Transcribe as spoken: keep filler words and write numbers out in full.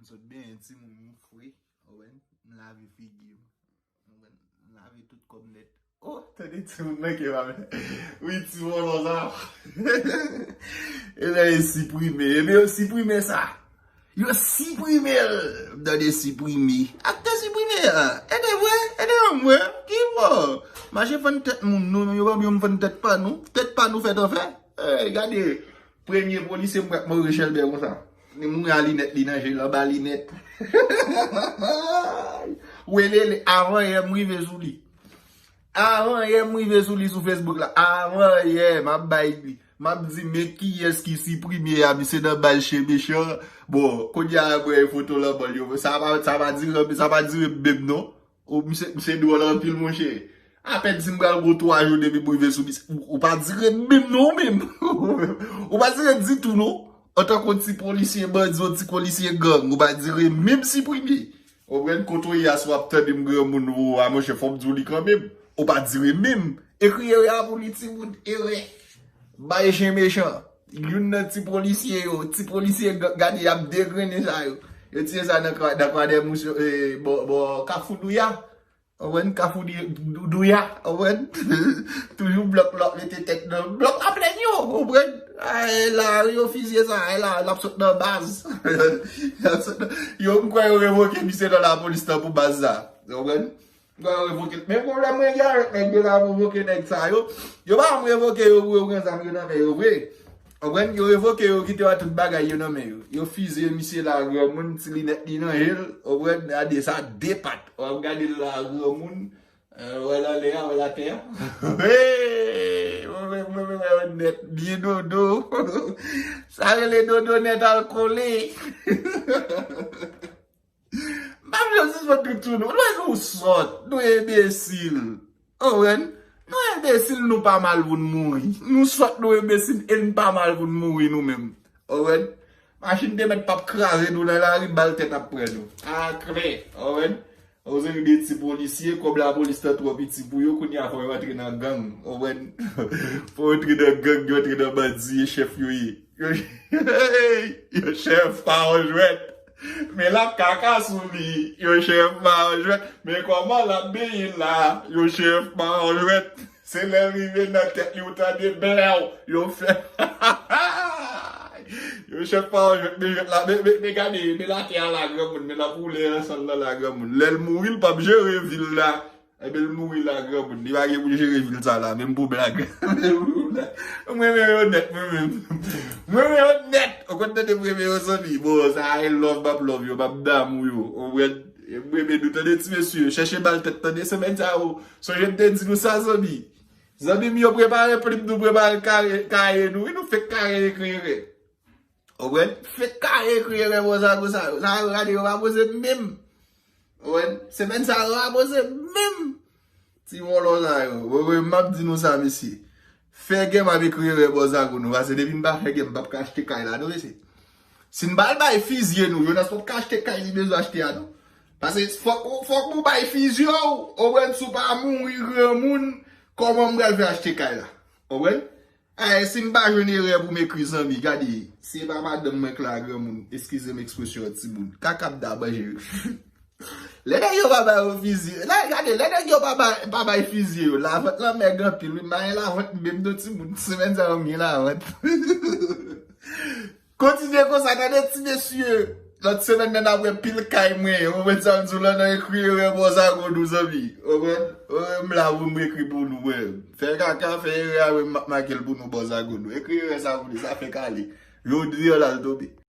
Sot benyen timoun, m fre. Ou konprann? M lave figi m. Ou konprann? M lave tout kò m nèt. Oh, tande timoun nan ke pa men. Wi, ti vòlò sa. Ebyen, e siprime. Ebyen, yo siprime sa. Yo siprime l. M tande siprime. Aktè siprime a. E de vre? E de nonm vre? Ki bò? Mache fann tèt moun nou, yo pa byen fann tèt pa nou. Tèt pa nou fèt anfè. Ey, gade. Premye polisye m wè k mouri chèlbè konsa. Li mouri a linèt li nan je l, anba linèt. Welele, avan yè m rive sou li. Avan yè m rive sou li sou Facebook la. Avan yè, m ap bay li. M ap di, men kiyès ki siprime a, misye nan bal chen mechan. Bon, kounye a, mwen foto l anba l yo. Sa pa, sa pa dire, sa pa dire menm non. Ou, misye, misye dwòl anpil, monchè. Apèn si m pral gon twa jou depi m rive sou misye. Ou, ou pa dire menm non, ou menm. Ou pa dire ditou non. Antanke yon ti polisye bandi, yon ti polisye gang, ou pa dire menm siprime. Ou konprann? Kote w ye a, si w ap tande m granmoun ou a, monchè, fò m di w li kanmenm. Ou pa dire menm. Ekri erè a pou li, timoun, erè. Bay chen mechan. Youn nan ti polisye yo, ti polisye ga-, gade, y ap degrennen sa yo. Yo tiye sa nan Kwa-, nan Kwadèmous yo, eh, bò, bò Kafou Douya. Ou konprann? Kafou Di-, Dou-, Douya, ou konprann? Toujou blòk la mete tèt nan blòk la plen yo, ou konprann? Ay, la, yo fizye sa, ay, la, l ap sot nan baz. L ap sot nan, yo, m kwè yo revoke misye nan lapolis nan pou baz sa. Ou konprann? Mwen revoke. Men pwoblèm mwen gen avèk nèg yo la, revoke nèg sa yo. Yo pa janm revoke yo pou yo pran zam yo nan men yo vre. Ou konprann? Yo revoke yo, kite yo tout bagay yo nan men yo. Yo fizye misye la, granmoun, ti linèt li nan je l. Ou konprann? Gade sa, de pat. W ap gade l la, granmoun. Eh, wè l anlè a, wè l atè a. Hey! Mwen, mwen, mwen, mwen, mwen, nèt, byen dodo. Sa rele dodo nèt al kole. M pa vle sispann ri sou nou. Nou, nou sòt, nou enbesil. Ou konprann? Nou enbesil, nou pa mal pou n mouri. Nou sòt, nou enbesil, e n pa mal pou n mouri nou menm. Ou konprann? Machin te mèt p ap kraze nou nan lari, bal tèt ap pran nou. A klè, ou konprann? Ou se de ti polisye, kòb lapolis lan twò piti pou yo, kounye a fò yo antre nan gang. Ou konprann? Fò yo antre nan gang, yo antre nan bandi, e chèf yo ye. Yo, yo chèf pa yon jwèt. Men l ap kaka sou li. Yo chèf pa yon jwèt. Men kòman l ap benyen la. Yo chèf pa yon jwèt. Se lè l rive nan tèt li, ou tande bèw. Yo fè. Yo chèf pa yon jwèt, men jwèt la. Men, men, men gade, men latè a la, granmoun. Men l ap woule ansanm nan la, granmoun. Lè l mouri, l p ap jere vil la. Ebyen, l mouri la, granmoun. Li pa gen pou jere vil sa la, menm pou blag. Mwen renmen yo nèt, mwen menm. Mwen renmen yo nèt. Ou konn tande mwen renmen yo, zanmi. Bon, sa a, e love m ap love yo, m ap damou yo. Ou konprann? Mwen renmen nou, tande ti mesye. Chèche bal tèt, tande semèn sa yo. Sonje m te di nou sa, zanmi. Zanmi m yo, prepare plim nou, prepare kaye, kaye nou. Wi, nou fèk kaye ekri erè. Ou konprann? Fèk kaye ekri erè bò zago sa yo. Sa yo gade yo pa poze menm. Ou konprann? Semèn sa yo pa poze menm. Ti vòlò sa yo. Ou konprann? M ap di nou sa, mesye. Fè gè m ap ekri erè bò zago nou. Paske depi m pa fè gè, m p ap ka achte kay la, non, mesye. Si n pa al bay fizye nou, Jonas p ap ka achte kay li bezwen achte a, non. Paske fòk, fòk nou bay fizye w. Ou konprann? Si w pa mouri granmoun, kòman m pral fè achte kay la? Ou konprann? Ay, si m pa jwenn erè pou m ekri zanmi, gade, si e pa madanm mwen k la, granmoun, eskize m ekspresyon an, timoun, kaka m ta manje. Lè nèg yo pa ba yo fizye, lè, gade, lè nèg yo pa ba, pa bay fizye yo, lavant lan mèg anpil, wi, m pa gen lavant menm non, timoun, semèn sa yo m gen lavant. Kontinye konsa, tande ti mesye. Lòt semèn nan n ap wè pil kay mwen. Ou konprann sa m di w lan nan ekri erè bò zago nou, zanmi. Ou konprann? Ou konprann, m la pou m ekri pou nou, mwen. Fè kaka, fè erè a, mwen m ap make l pou nou bò zago nou. Ekri erè sa pou nou, sa fèk ale. Jodi a la l tonbe.